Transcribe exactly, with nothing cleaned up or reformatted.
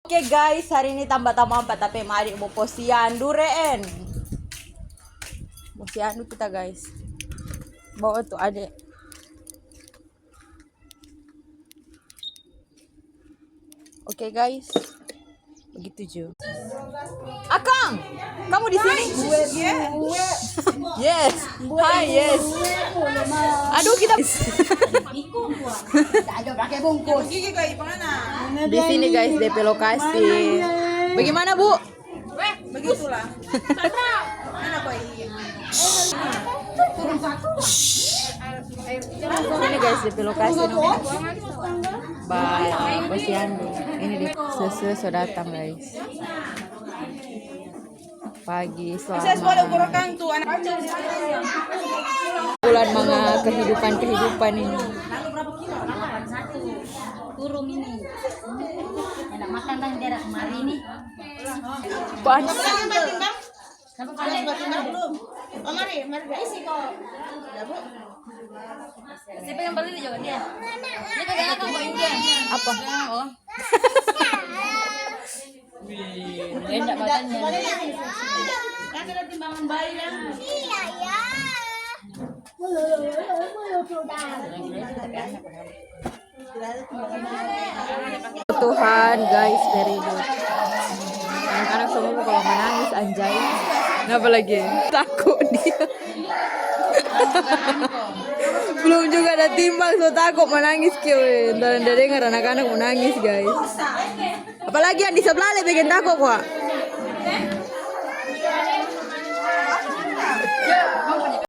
Oke guys, hari ini tambah-tambah ampat, tapi mari mo posyandu reen. Posyandu kita guys. Bawa tu ade. Oke guys, begitu jo. Akang, kamu di sini? Yes. Hai, yes. Aduh, kita. Ada pakai bungkus. Di sini guys, D P lokasi. Bagaimana, Bu? Begitulah. Mana kau ini? Ini guys, D P lokasi no. Bye, posyandu. Ini di sesuai so datang guys. Pagi, selamat. Bulan manga kehidupan-kehidupan ini. Turun ini. Enak makan kan dia ada kemari nih. Panas. Kenapa panas? Belum. Oh, mari, mari, guys. Isi kok. Ya, Bu. Siapa yang beli juga dia? Dia kagak akan kok ini. Apa? Oh. Wih, enak makannya. Kan ada timbangan bayi ya. Iya, ya. Tuhan, guys, very good. Anak-anak semua mau kalau menangis, anjay. Ngapa lagi? Takut dia. Belum juga ada timbang, so takut menangis, kieu. Ntar dia dengar anak-anak mau nangis, guys. Apalagi yang di sebelah lebih bikin takut, kwa.